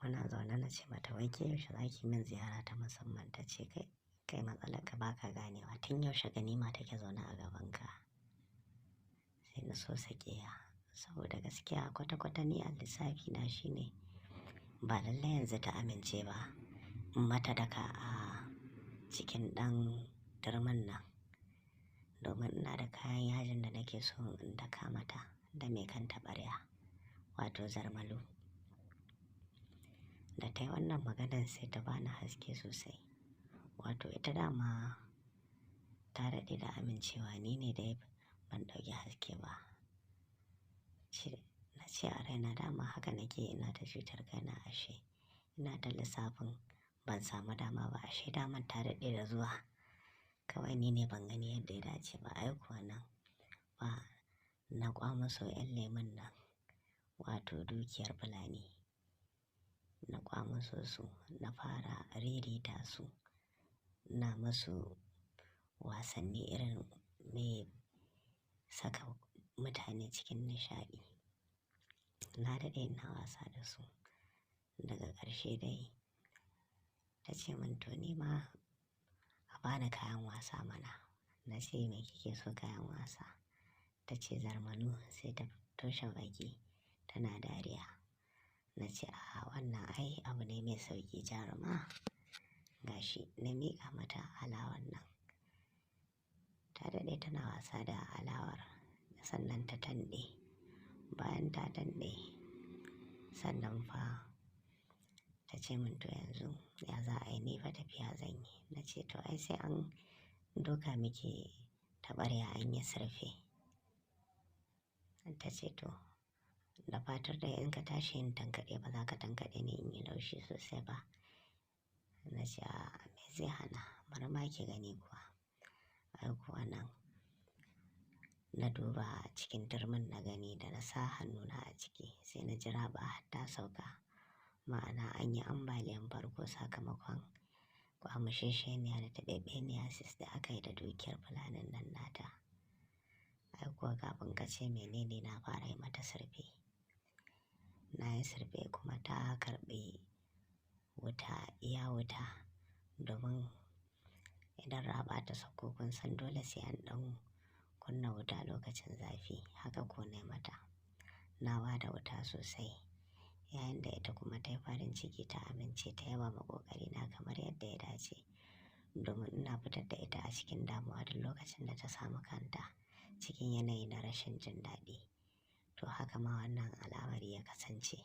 Muna zaune na ce mata, wai ke yaushe za ki min ziyara ta musamman? Ta ce, kai kai matsalar ka baka ganewa, tun yaushe ganima take zaune a gabanka. Sai na so sakeya saboda gaskiya kwata-kwata ni a lissafi na shine ba lallai yanzu ta amince ba in mata daka a cikin ɗan turmin nan, domin ina da kayan yajin da nake so in daka mata da mai kan taɓarya, wato zarmalu. Da ta yi wannan maganan sai ta bani haske sosai. Wato ita dama ta daɗe da amincewa, ni ne dai ban ɗauki haske ba. Na ce a raina dama haka nake, ina ta cutar kaina ashe. Ina ta lissafin ban samu dama ba, ashe daman ta daɗe da zuwa. Kawai ni ne ban gani yadda ya dace ba. Ai kuwa nan ba na ƙwamuso 'yan lemon nan, wato dukiyar Fulani. Na ƙwamuso su, na fara ririta su. Na masu wasanni irin mai saka mutane cikin nishaɗi. Na daɗe ina wasa da su. Daga ƙarshe dai ta ce mun, to ni ma a bani kayan wasa mana. Na ce, me kike so kayan wasa? Ta ce zarmanu. Sai ta toshe baki tana dariya. Na ce, a wannan ai abu ne mai sauƙi jaruma. Gashi na miƙa mata alawar nan. Ta daɗe tana wasa da alawar sannan ta tanɗe. Bayan ta tanɗe sannan fa ta ce mun, to yanzu ya za a yi, ni fa tafiya zan yi. Na ce, to ai sai an doka miki taɓarya an yi surfe. Ta ce to da fatar dai in ka tashi yin tankaɗe ba za ka tankaɗe ni in yi laushi sosai ba. Na ce, a me zai hana, bari ma ki gani kuwa. Ai kuwa nan na duba cikin turmin na gani da na sa hannuna a ciki sai na ji raɓa har ta sauka. Ma'ana an yi ambaliyan farko sakamakon kwamushesheniya da taɓeɓeniya sis da aka yi da dukiyar Fulanin nan nata. Ai kuwa kafin ka ce menene na fara yi mata surfe. Na yi surfe kuma ta karɓi wuta, iya wuta, domin idan raɓa ta sauko kun san dole sai an ɗan kunna wuta lokacin zafi. Haka ko nai mata. Na ba da wuta sosai. Yayin da ita kuma ta yi farin ciki ta amince ta yaba ma ƙoƙari na kamar yadda ya dace. Domin ina fitar da ita a cikin damuwa duk lokacin da ta samu kanta cikin yanayi na rashin jin daɗi. To haka ma wannan al'amari ya kasance.